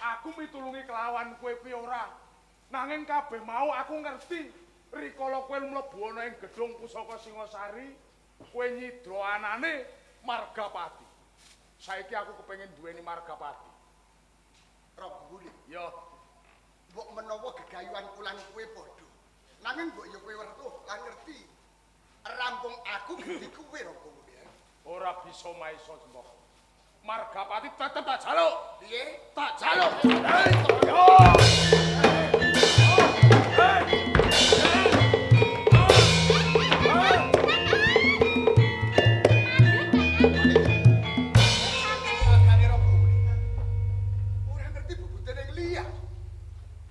Aku mitulungi kelawan kowe kuwi ora. Nanging kabeh mau aku ngerti. Rikala kowe mlebu ana ing gedung pusaka Singasari, kowe nyidra anane Margapati. Saiki aku kepengin duweni Margapati. Rangga Wuni. Ya, Mbok menawa gegayuhan kulan kowe padha. Nanging mbok ya kowe weruh lan ngerti. Rampung aku gedhi kowe Rangga Wuni. Ora bisa maesa Cempaka. Margapati tetep tak jaluk. Piye? Tak jaluk. Hei, yo. Sakane Rangga Wuni. Ora ngerti bubute ning liya.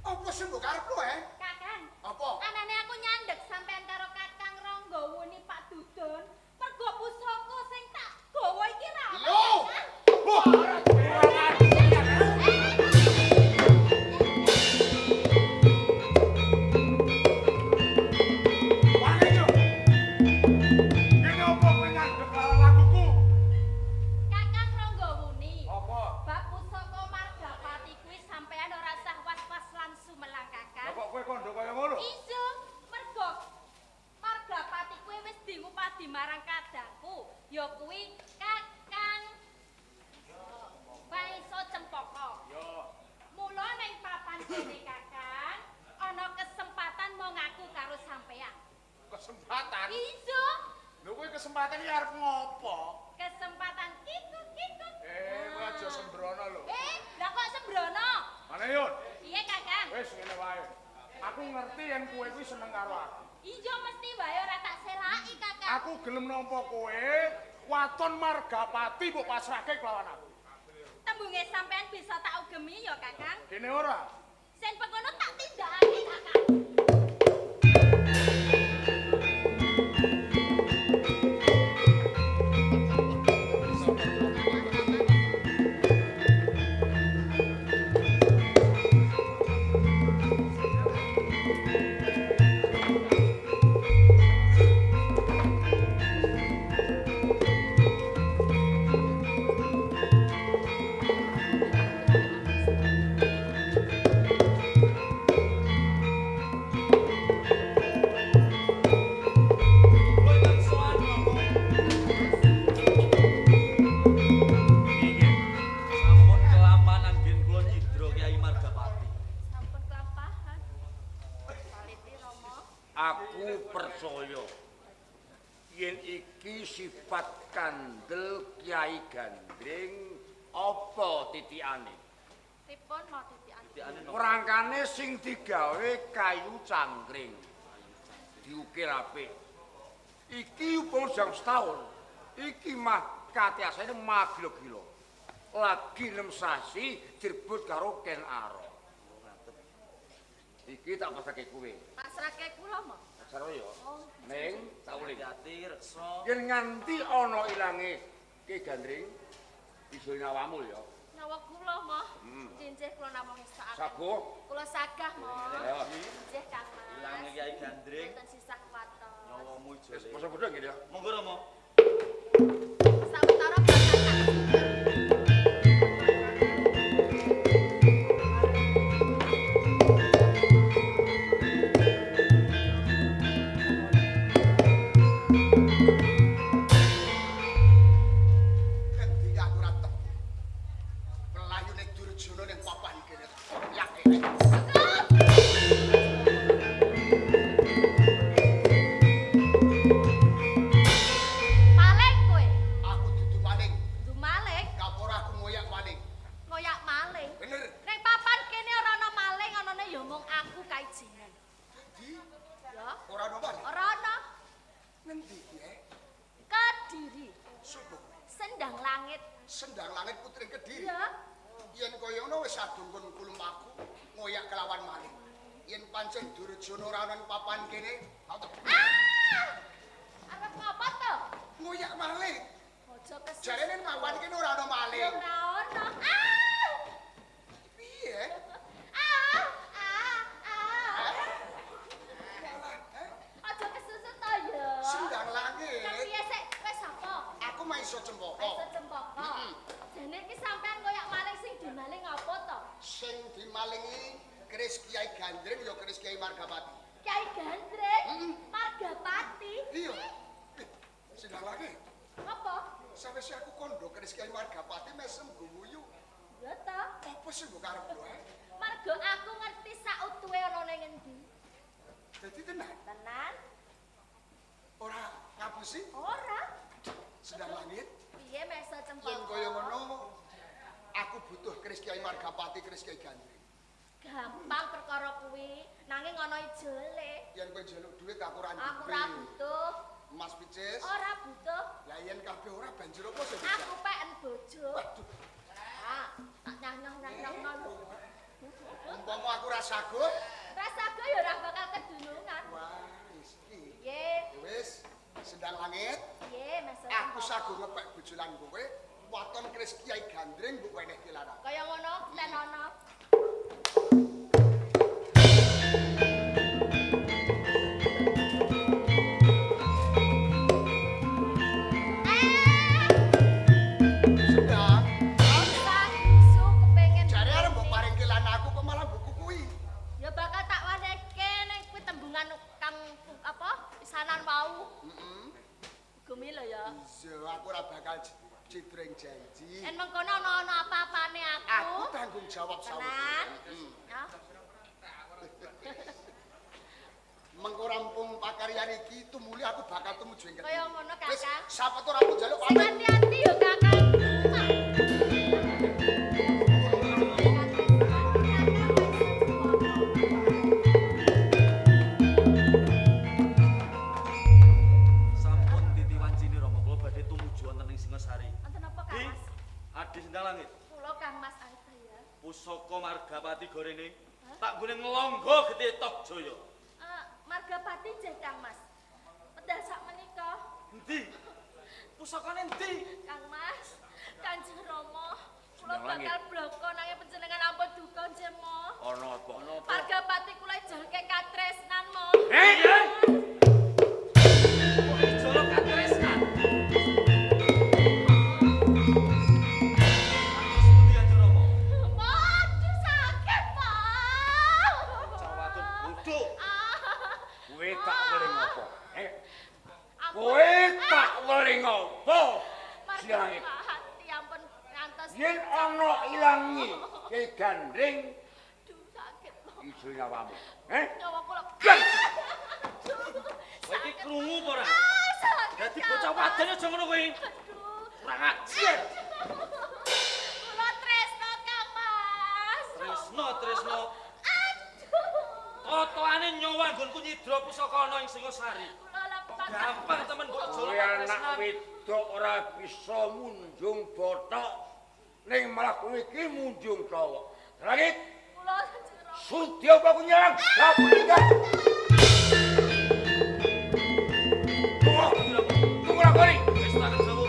Apa sing mbok karepno, eh? Kakang. Apa? Anane aku nyandhek sampean karo Kakang Rangga Wuni Pak Dudun. Mergo pusaka sing tak gawa iki ra. Lho! Wah, ora Wani yo. Kene apa kowe nyandhek karo laguku? Kakang Rangga Wuni. Apa? Bab pusaka Margapati kuwi sampean ora sah was-was lan sumelang Lah Kakang. kok kowe kandha kaya ngono? Iya, mergo Margapati kuwi wis dingupadi marang kadangku, ya kuwi Kakang Maesa Cempaka. Yo. Mula ning papan kene Kakang, ana kesempatan mau ngaku karo sampean. Kesempatan. Iya, Lho kowe kesempatan iki arep ngopo? kesempatan kikuk-kikuk. Eh, kowe aja sembrono lho. Eh, lah kok sembrono? Mana Yun? Iya Kakang. Wis ngene wae. Aku ngerti yen kowe kuwi seneng karo aku. Iya mesti wae ora tak selaki Kakang. Aku gelem nampa kowe, waton Margapati mbok pasrahke kelawan aku. Tembunge sampean bisa tak ugemi ya Kakang. Kene ora? Sen pengono tak tindakake Kakang. Sampun kelampahan anggen kula nyidra Kyai Margapati. Sampun kelampahan. Paliti Rama. Aku percaya yen iki sifat kandel Kyai Gandring apa titikane? Pripun mau titikan? Titikane napa? Prangkane sing digawe kayu cangkring. Diukir apik. Iki upama jam setahun. Iki mah katiasane magila-gila. Lagi 6 sasi direbut karo Ken Arok. Iki tak pasake kowe. Pasrahke kula mo. Sarwa ya. Oh. Ning tak uling. Hati-hati reksa. Yen nganti ana ilange Ki Gandring bisa nyawamu ya. Nyawa kula mo. Cincih kula namung ngestakake. Saguh. Kula sagah mo. Ya. Cincih Kang Mas. Ilange Kyai Gandring, Mboten sisah kuwatos. nyawamu Wis ijole. masa bodho nggih ya. Monggo Rama. Sawetara kula Kakang. Endi aku ora tepu. Melayune Durjana ning papan kene. Koyak kene. Maling kowe. Aku dudu maling. Dudu maling, Kapora aku ngoyak maling. ngoyak maling. Bener. Ning papan kene ora ana maling, anane ya mung aku kaijinen. Endi? Ya, Ora ana maling. ora ana. Ngendi iki? eh? Kediri, Sopo kowe? Sendang Langit. Sendang Langit putri Kediri. Ya, Yen kaya ngono wis adung kon kulumaku ngoyak kelawan maling. Yen pancen Durjana ora ana ning papan kene, aku tak Ah! Arep ngopo to? ngoyak maling. Aja kesusu. Jarene ning papan kene ora ana Ya maling. ora ana. Ah! Piye? Ah! Ah! Ah! Walah, eh? Aja kesusu to ya. Sendang Langit. Kepiye sik? Wis apa? Aku maiso cempaka. Iso cempaka. Jane iki sampean koyak maling sing dimaling apa to? Sing dimalingi keris Kyai Gandring ya keris Kyai Margapati. Kyai Gandring, Margapati. Iya. Sindang lagi. Apa? Sawise aku kondo keris Kyai Margapati mesem guyu. Ya ta? Apa sing mbok karepno ae? Marga aku ngerti sautuhe ana ning endi. Dadi tenan? Tenan. Ora ngapusi? Ora. Sendang langit. Piye meso cempaka? Yen kaya ngono aku butuh keris Kyai Margapati, keris Kyai Gandring. Gampang perkara kuwi, nanging ana ijole. Yen kowe njaluk dhuwit aku ora duwe. Aku ora butuh. Mas picis? Ora butuh. Lah yen kabeh ora banjur apa sing Aku peken bojo. Waduh. Ah, tak nyah-nyah-nyah lho. Umpama aku ora saguh, Ora saguh ya ora bakal kedunungan. Wah, wis iki. Piye? Ya wis, Sendang langit. Piye meso? Aku saguh ngepek bojo lan kowe, waton keris Kyai Gandring mbok wenehke lan aku. Kaya ngono, tenono. Sendang. Sasu kepengin. Jare arep mbok paringke lan aku kok malah mbok kukui. Ya bakal tak waneke ning kuwi tembungan kang apa pisanan wau. Heeh. Gumi lho ya. Iya, aku ora bakal cidring janji. Yen mengkono ana-ana apa-apane aku. Aku tanggung jawab Tenan. sawetara. Ya. Mengko rampung pakaryan iki tumuli aku bakal tumuju ing Kaya ngono, Kakang. Wis, sawetara aku njaluk Sing pamit. ati-ati yo Kakang. Sampun titi wancine Rama kula badhe tumuju wonten ing Singasari. Wonten apa Kang Mas? Adi Sendang Langit. Kula Kang Mas Aidaya. Pusaka Margapati gorene tak nggone nglonggo getih Tohjaya. Margapati jeh Kang Mas. Medal sak menika. Endi? Pusakane endi? Kang Mas, Kanjeng Rama, kula Sendang Langit. bakal bloko nanging panjenengan ampun duka nggih mo. Ana apa? Margapati kula ijolke katresnan mo. Eh? Kok ijolo katresnan? Terus pundi Kanjeng Rama? Waduh sakit, Pak. Cah wadon bodho. Kowe tak weling apa? Eh? Ampun. Kowe tak weling apa? Sendang Langit. Margapati ampun ngantos. Yen ana ilangi Kyai Gandring Aduh sakit, Mo. ijo nyawamu. Eh? Nyawa kula. Gan. Aduh. Kowe iki krungu apa ora? Ah, sakit. Dadi Kang bocah Mas. wadon aja ngono kowe. Aduh. Kurang ajar. Kula tresno Kang Mas. Tresno, tresno. Aduh. Totoane nyawa nggonku nyidra pusaka ana ing Singasari. Kula lepat. Gampang temen mbok ijolo Kowe anak katresnan. wedok ora bisa munjung bothok ning malah kowe iki munjung cowok. Langit, Kula Kanjeng Rama. sudi apa aku nyerang? Aku tinggal. Tunggu, tunggu lakoni. Wis tak kejawab.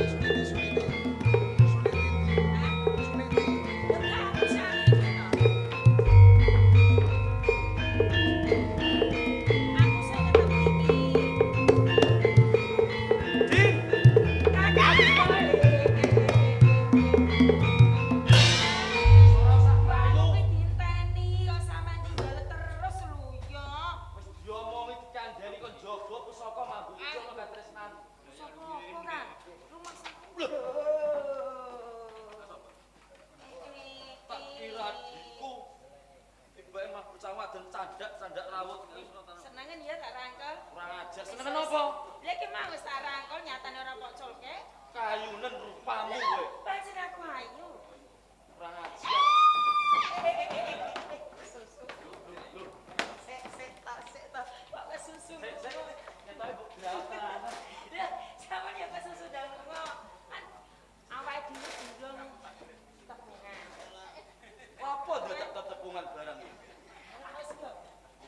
Suliti, suliti. Suliti. Suliti. Di, wis diomongi dikandhani kon jaga pusaka mambu ijolo katresnan. Tak kira adikku. Tibake mah bocah wadon candak-candak rawut. Senengen ya tak rangkel. Kurang ajar. Senengen apa? Lha iki mau wis tak rangkel nyatane ora kok culke. Kayunen rupamu kowe. Pancen aku ayu. Kurang ajar. Susu. Sik sik tak sik tak. Kok kesusu. Sik, sik. Ketoke mbok gratan. Lah, sampeyan ya kesusu ndang lunga. Kan awake dhewe durung tepungan. Apa dadak tetepungan barang iki? Wis kok.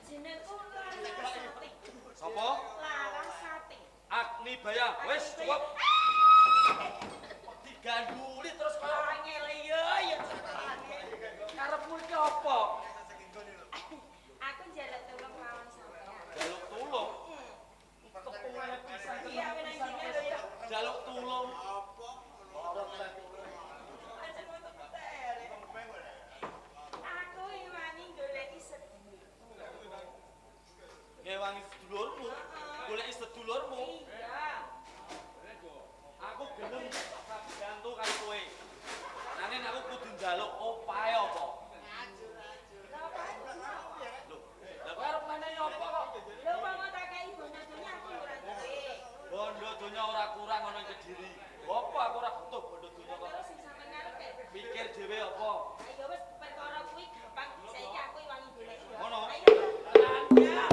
Jenengku Larasati. Sapa? Larasati. Agni Baya. Wis cukup. Kok diganduli terus kaya Angel ya ya. karepmu iki apa? Ngrewangi sedulurmu, goleki sedulurmu. Iya. Aku gelem bantu karo kowe. Nanging aku kudu njaluk opahe apa? Lho, lah kowe arep menehi apa kok? Lho wong tak kei bondo donya aku ora duwe. Bondo donya ora kurang ana ing Kediri. Apa aku ora butuh bondo donya kok. Terus sing sampeyan ngarepe. Mikir dhewe apa? Ayo wis perkara kuwi gampang. Saiki aku wangi goleki ya. Ngono. Ayo. Tenan ya.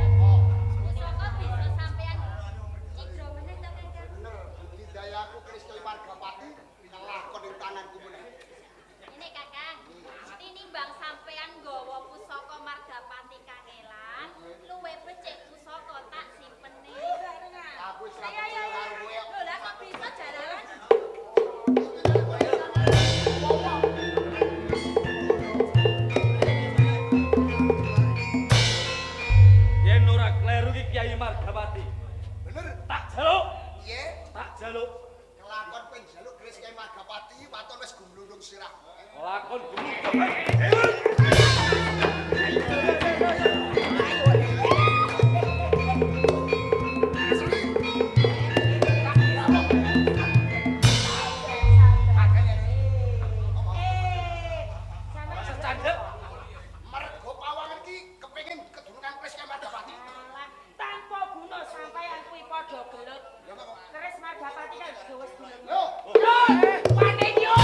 Pusaka bisa sampean cidra meneh to, Kakang? Bener, budidayaku keris Kyai Margapati kelakon ning tanganku meneh. Ini Kakang, tinimbang sampean nggawa pusaka Margapati kangelan, luwih becik pusaka tak simpene. Aku wis ra Ayo, ayo, percaya ayo. karo kowe. Lho lah kok bisa jalaran? Yen ora kleru iki Kyai Margapati. Bener. Tak jaluk, Piye? tak jaluk. Kelakon kowe njaluk keris Kyai Margapati waton wis gumlundung sirah. Lakon gumlundung. Eh, sampeyan Masa candhek? Mergo pawangan iki kepengin kedunungan keris Kyai Margapati. Alah, tanpa guna sampeyan kuwi padha gelut. Ya kok. Keris Margapati kan wis gelut. Lho, Pane yo.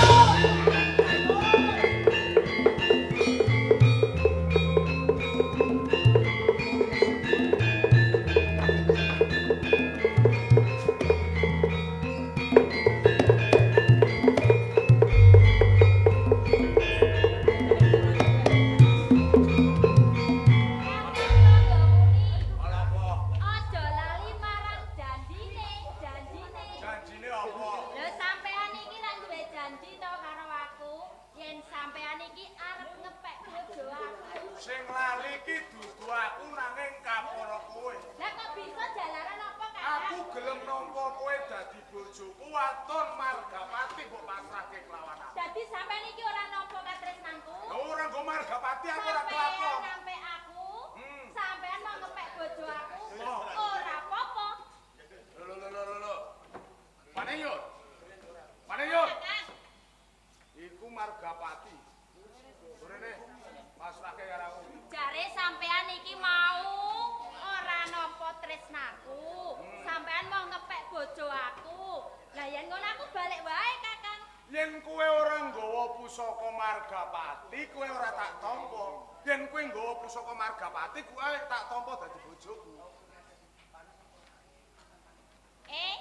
Aja lali marang janjine, janjine. Janjine apa? Lho sampean iki lak duwe janji to karo aku, yen sampean iki arep ngepek bojo aku. Sing lali iki dudu aku nanging kapara kowe. Lah kok bisa jalaran apa, Kakang? Aku gelem nampa kowe dadi bojoku waton Margapati mbok pasrahke kelawan aku. Dadi sampean iki ora nampa katresnanku. Lha ora nggo Margapati aku ora Sampean kelakon. sampe aku, Hmm. sampean mau ngepek bojo aku, Oh. ora apa-apa. Lho lho lho lho lho. Paneyut. Paneyut. Kakang, Iku Margapati. Rene pasrahke karo aku. jare sampean iki mau ora nampa tresnaku. Sampean mau ngepek bojo aku. Lah yen ngono aku balik wae, Kakang. Yen kowe ora nggawa pusaka Margapati, kowe ora tak tampa. Yen kowe nggawa pusaka Margapati, kowe tak tampa dadi bojoku. Eh,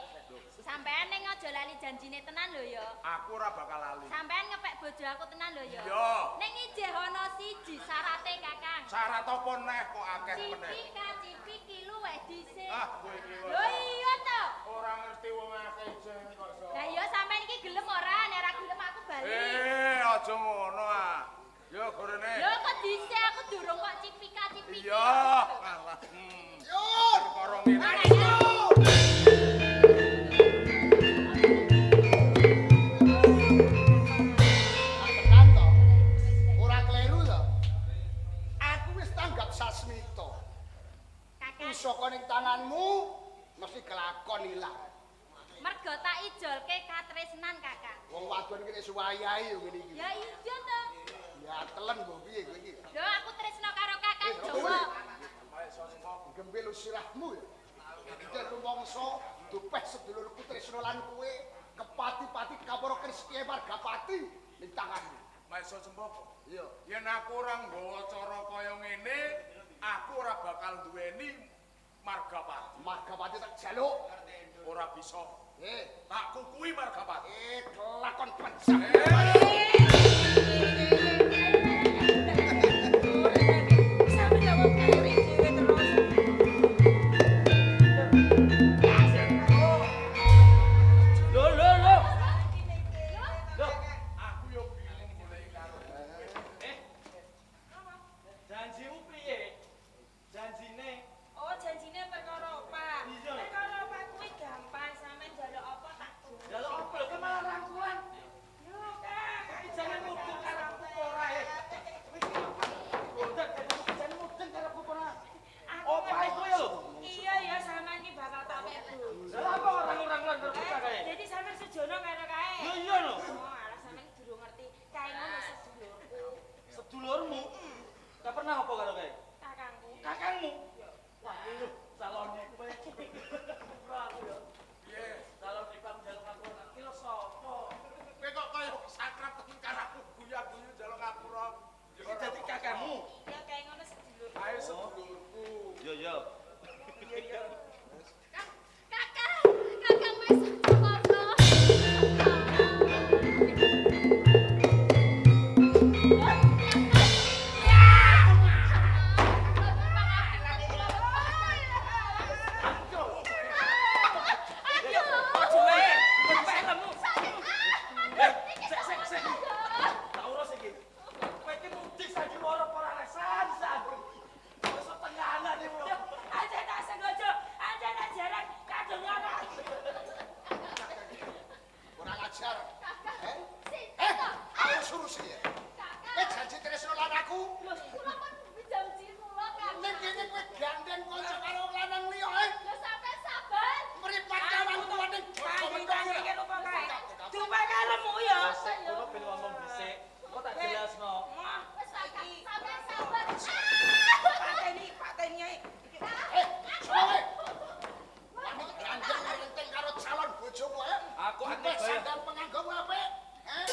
sampean ning aja lali janjine tenan lho ya. Aku ora bakal lali. Sampean ngepek bojo aku tenan lho ya. Iya. Ning ijeh ana siji syarate, Kakang. Syarat apa neh kok akeh meneh? Cipika cipiki luweh dhisik. Ah, kowe iki Lho iya to. Ora ngerti wong akeh jen kok iso. Lah iya sampean iki gelem ora? Nek ora gelem aku bali. Eh, aja ngono ah. Yo gorene. Lho kok dhisik aku durung kok cipika cipiki. Iya, alah. Yur. Perkara ngene. Ora ya. Tenan to. Ora kleru to. Aku wis tanggap sasmita. Kakang, Pusaka ning tanganmu mesti kelakon ilang. mergo tak ijolke katresnan, Kakang. Wong wadon iki nek suwayahe yo ngene iki. Ya iya to. Ya telen mbok piye kowe iki. Lho aku tresno karo Kakang Jawa. Gembel sirahmu ya. Kita rumangsa dupeh sedulurku tresna lan kowe kepati-pati kapara keris Kyai Margapati ning tanganmu. Maesa Cempaka. Iya. Yen aku ora nggawa cara kaya ngene, aku ora bakal duweni Margapati. Margapati tak jaluk. Ora bisa. Eh, Tak kukui Margapati. kelakon pencak. Sampeyan lho kok keri dhewe terus. Kenal apa karo kae? Kakangku. Kakangmu? Wah, lho, calon kowe. Ora aku ya. Piye? Calon iku aku njaluk ngapura. Ki lho sapa? Kowe kok kaya sakrab temen karo aku guya-guyu njaluk ngapura. Iki dadi kakangmu. Iya, kae ngono sedulur. Ayo sedulurku. Iya, iya. Iya, iya. Kakang, kakang wis Cempaka. Aja wae, pek lemu. Eh, sik sik sik. Tak urus iki. Kowe iki mudik sandiwara apa ora san-san. Wis tenganan iki. Aja tak sengaja, aja tak jarak kadung anak. Ora ngajar. Eh? Eh, aku suruh sih. Kowe janji tresno lan aku. Lho, kula pun janji kula, Kakang. Ning kene kowe gandeng kanca karo lanang liya, eh. Lho sampe sabar. Mripat kawan kuwi ning bojo Tangi tangi iki lupa kae. Dupe kalemu ya. Sik, kono ben ngomong dhisik. Kok tak jelasno. Wah, Wis Kakang, sampe sabar. pateni, pateni ae. Eh, sapa kowe? Wani gandeng renteng karo calon bojomu, eh. Aku Dupe aneh bae. sandang penganggomu apik. Eh,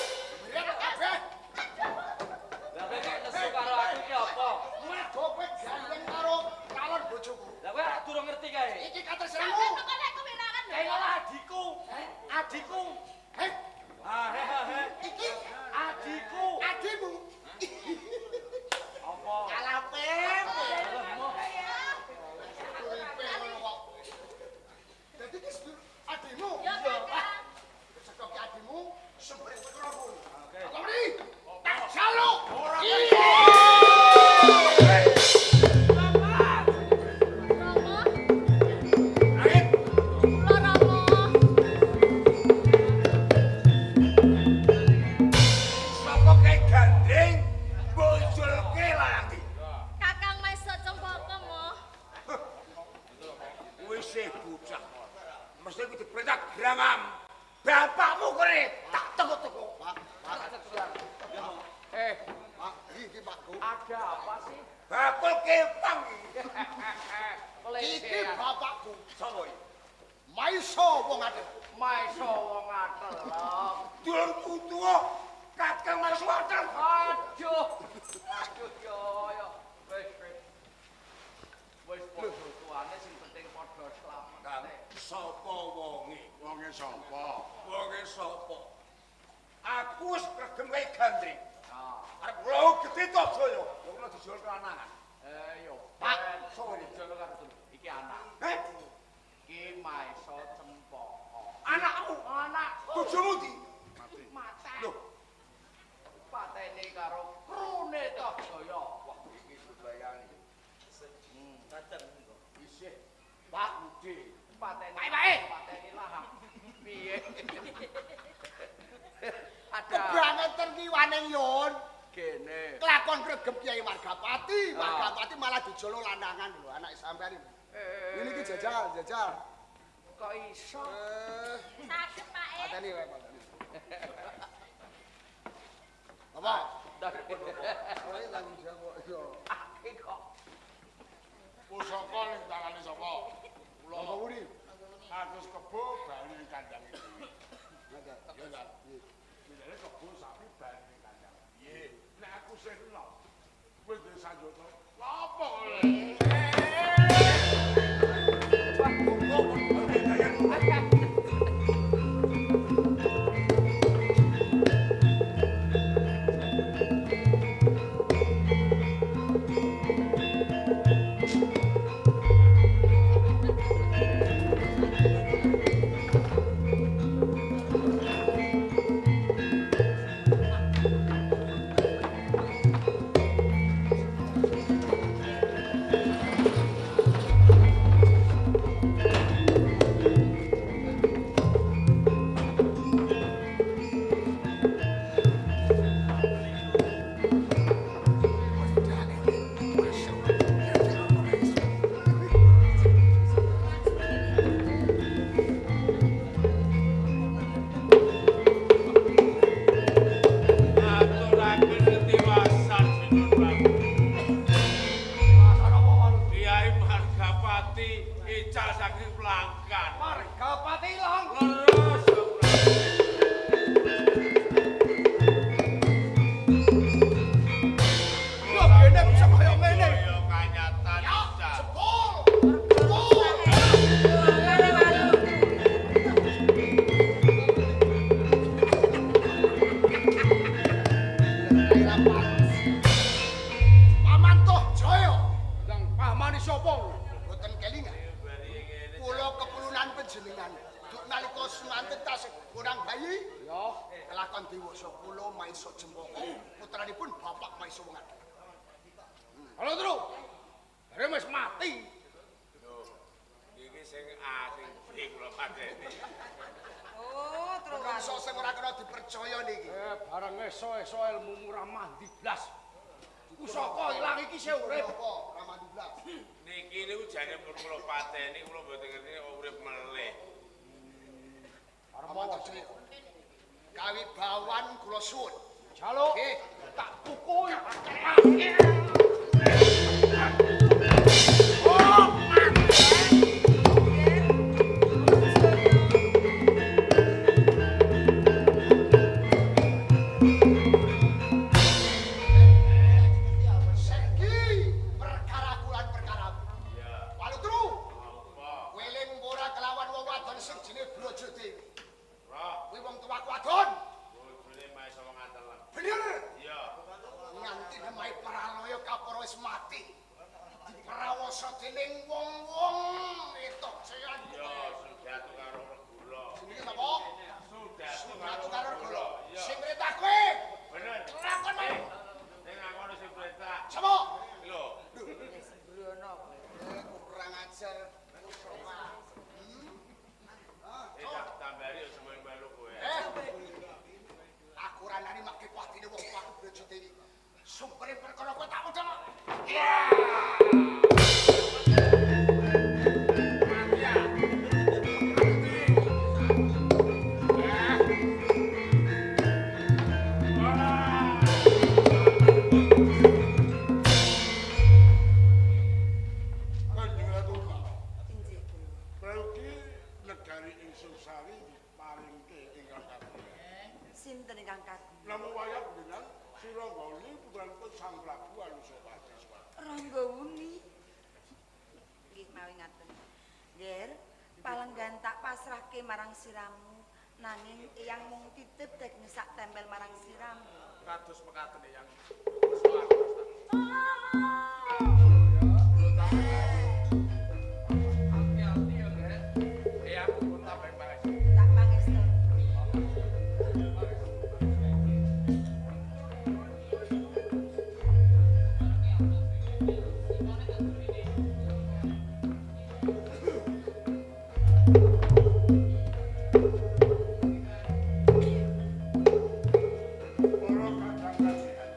berat kabeh. Lah kowe kok nesu karo aku iki apa? Mergo kowe gandeng karo calon bojoku. Lah kowe ora durung ngerti kae. Iki Sampe katresnanmu. kok nek kewirangan lho. Kae ngono adikku. Adikku. Eh, Ah, he he he. iki Adikku. adimu. Apa? Kalah pepe. Uripe ngono kok. Dadi iki adimu. Ya Kakang. Cekok ki adimu, sembere kowe karo aku. Oke. Apa mrene? Tak jaluk. Ora Iya. Rama, Ayo. kula Rama. Sapa kae gandeng bojolke lanang iki? Kakang Maesa Cempaka mo. Wis e bocah. Mesti kudu diperintah grangam. Bapakmu kene tak teko-teko. Pak, Pak, Eh, Pak, iki Pakku. ada apa sih? Bakul kepang iki. Iki bapakku. Sapa iki? Maisa wong adem. Maesa wong atelem. Dulurku tuwa kakang Marsuwaten. Aduh. Aduh yo yo. Wis wis. Wis padha tuane sing penting padha slamet. Kang, sapa wonge? Wonge sapa? Wonge sapa? Aku wis regem kae gandring. Ah. Arep lho gedhe to jaya. Lho kena dijual ke lanangan. Eh yo. Pak, sapa dijual karo iki anak. Eh, Iki Maesa Cempaka. anakmu, Anak bojomu ndi? mate. Lho, Patene karo krune Tohjaya. wah iki bebayani. Kacang. Isih Pak Budi. Patene. Bae-bae. Patene lahap. Piye? Ada Kebangetan ki waning yun. kene. Kelakon regem Kiai Margapati, Margapati malah dijolo lanangan lho anak sampean iki. Eh, Ini iki jajal, jajal. Kok iso? Eh, Saged Pak E. pateni wae pateni. Apa? Kowe tanggung jawab kok. Iya. Iki kok pusaka ning tangane sapa? Kula Apa wuri? Agus kebo bali ning kandange dhewe. Ya Ya ta? Milane kebo sapi bali ning kandang. Piye? Nek aku sing enom, kowe duwe sanjata. Lha apa kowe? Pak. Margapati. Paman Tohjaya. Ndang pamane sapa? Boten kelingan. Kula kepulunan panjenengan. Duk nalika semanten tasih kurang bayi. Ya. Kelakon dewasa kula Maisa Jempaka, putranipun Bapak Maisa Wengadem. Halo, Tru. Bare wis mati. Lho, iki sing A sing B kula pateni. Oh, terus. Menungso sing ora kena dipercaya niki. Bareng eso-eso ilmumu ra mandi blas. Pusaka ilang iki isih urip. Apa ora mandi blas? Niki niku jane pun kula pateni, kula mboten ngerti urip melih. Arep Paman Tohjaya. Kawibawan kula suwun. Jaluk. Nggih. Tak pukul. Saiki perkara kulan perkaramu. Iya. Walutru, Apa? weling ora kelawan wong wadon sing jenenge Brojo Dewi. Roh, Kuwi wong tuaku wadon. bojone Maisa Wengadem. Bener. Iya. Nganti nemahi pralaya kapara wis mati. Diprawosa dening wong-wong etok seyan. Iya, Sudatu karo Regula. Jenenge sapa? Sudatu Sudatu karo Regula. Iya. Sing perintah kowe. Bener. Kelakon wae. Sing aku ono sing perintah. Sapa? Lho, Sembrono. Kurang ajar. Pusaka. tak tambari aja melu kowe. Aku ora nani make kuatine wong tuaku Brojo Dewi. Sumbere perkara kowe tak undang. Kanjeng Ratu Kala. Injih kula. Prayogi negari ing Sosari diparingke ingkang kagungan. Sinten ingkang kagungan? Namung wayah panjenengan Suranggana putranipun Sang Prabu Anusapati. Ranggawuni. Nggih mawi ngaten. Nger, palenggan tak pasrahke marang siramu, nanging eyang mung titip dek ngesak tempel marang siramu. Kados mekaten Eyang. Hati-hati ya, Nger. Eyang pun tambah pangestu. Tak pangestu. Para kadang kasihan.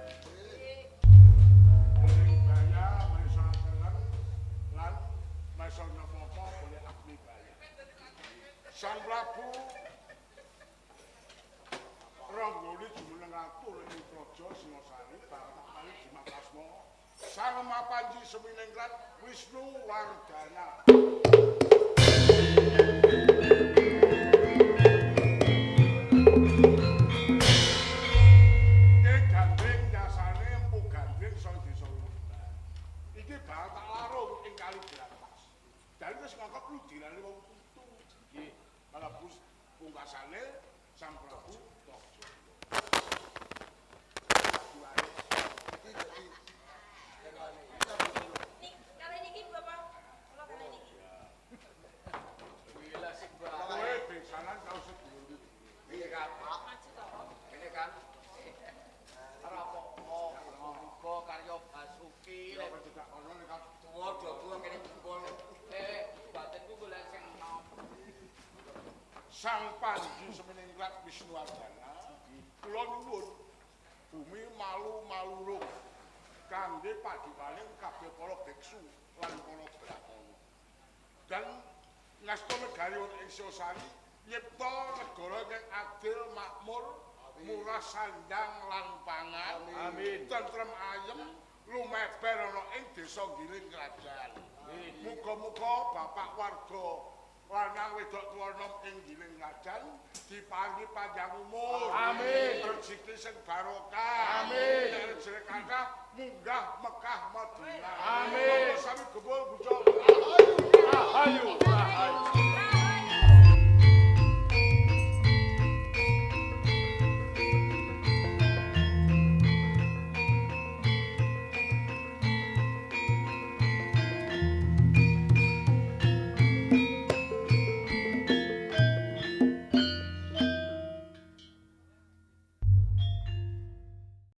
Dening baya Maisa Tenang lan Maisa Napaka oleh Agni Baya. Sang Prabu Ranggoni jumeneng ratu ing Praja Singasari bareng kali Jimakasma Sang Mapanji Seminingrat Wisnu Wardana. Ki Gandring jasane Empu Gandring sang desa Lumban. Iki bakal tak larung ing kali Brantas. Dan wis ngangkep ludirane wong pitu. Nggih, kalebu pungkasane Sang Prabu Tohjaya. Nik, kali niki Bapak. Kula kali niki. Kowe besanan karo sedulur. Piye kan? Maju to. Kene kan. Ora apa-apa, muga karya Basuki Ya tidak ono nek kan tuwa do tuwa kene kumpul. Batinku golek sing enom. Sang Panji Seminingrat Wisnu Wardana kula nuwun bumi malu-malurung kangge padiwaning kabeh para biksu lan para brahmana. Dan ngasta negari wonten ing Sosari nyipta negara ingkang adil, makmur, murah sandang lan pangan, Amin. Tentrem ayem, lumeber ana ing desa Giling Krajan. Muga-muga bapak warga lanang wedok tuwa nom ing Giling Krajan diparingi panjang umur. Amin. Rezeki sing barokah. Amin. Nek rezeki kathah munggah Mekah Madinah. Amin. Monggo sami gembul bujang. Ayo.